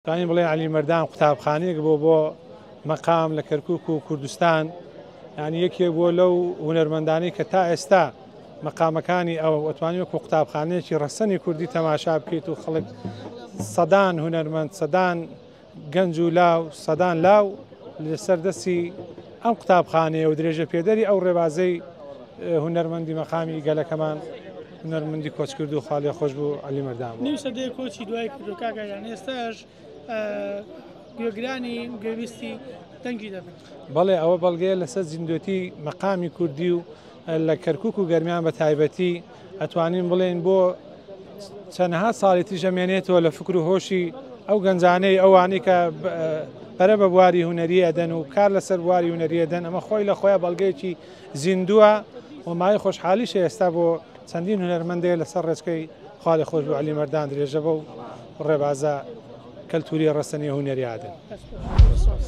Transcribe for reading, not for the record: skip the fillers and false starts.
توانین بڵێین عەلی مەردان قوتابخانەیەک بووە بۆ مەقام لە کەرکوک و کوردستان، یانی یەکێک بووە لەو هونەرمەندانەی کە تا ئێستا مەقامەکانی ئەو ئەتوانی وەکو قوتابخانەیەکی ڕەسەنی کوردی تەماشا بکەیت و خەڵک سەدان هونەرمەند سەدان گەنج و لاو سەدان لاو لەسەر دەستی ئەم قوتابخانەیە و درێژە پێدەری ئەو ڕێبازەی هونەرمەندی مەقامی گەلەکەمان هونەرمەندی کۆچکردوو خوا لێخۆشبوو عەلی مەردان بوو. نیو سەدەیە کۆچی دوای کردو کاک ئاریان ئێستاش گوێگرانی گوێبیستی دەنگی دەبن. بەڵێ ئەوە بەڵگەیە لەسەر زیندوێتی مەقامی کوردی و لە کەرکوک و گەرمیان بە تایبەتی ئەتوانین بڵێین بۆ چەنەها ساڵی تریش ئەمێنێتەوە لە فکر و هۆشی ئەو گەنجانەی ئەوانەی کە پەرە بە بواری هونەری ئەدەن و کار لەسەر بواری هونەری ئەدەن ئەمە خۆی لە خۆیان بەڵگەیەکی زیندووە و مایەی خۆشحالیشە ئێستا بۆ چەندین هونەرمەندەیە لەسەر ڕێچکەی خوا لێخۆشبوو عەلی مەردان درێژە بەو ڕێبازە کەلتوریە ڕەسەنی هونەریە ئەدەن. سپاس.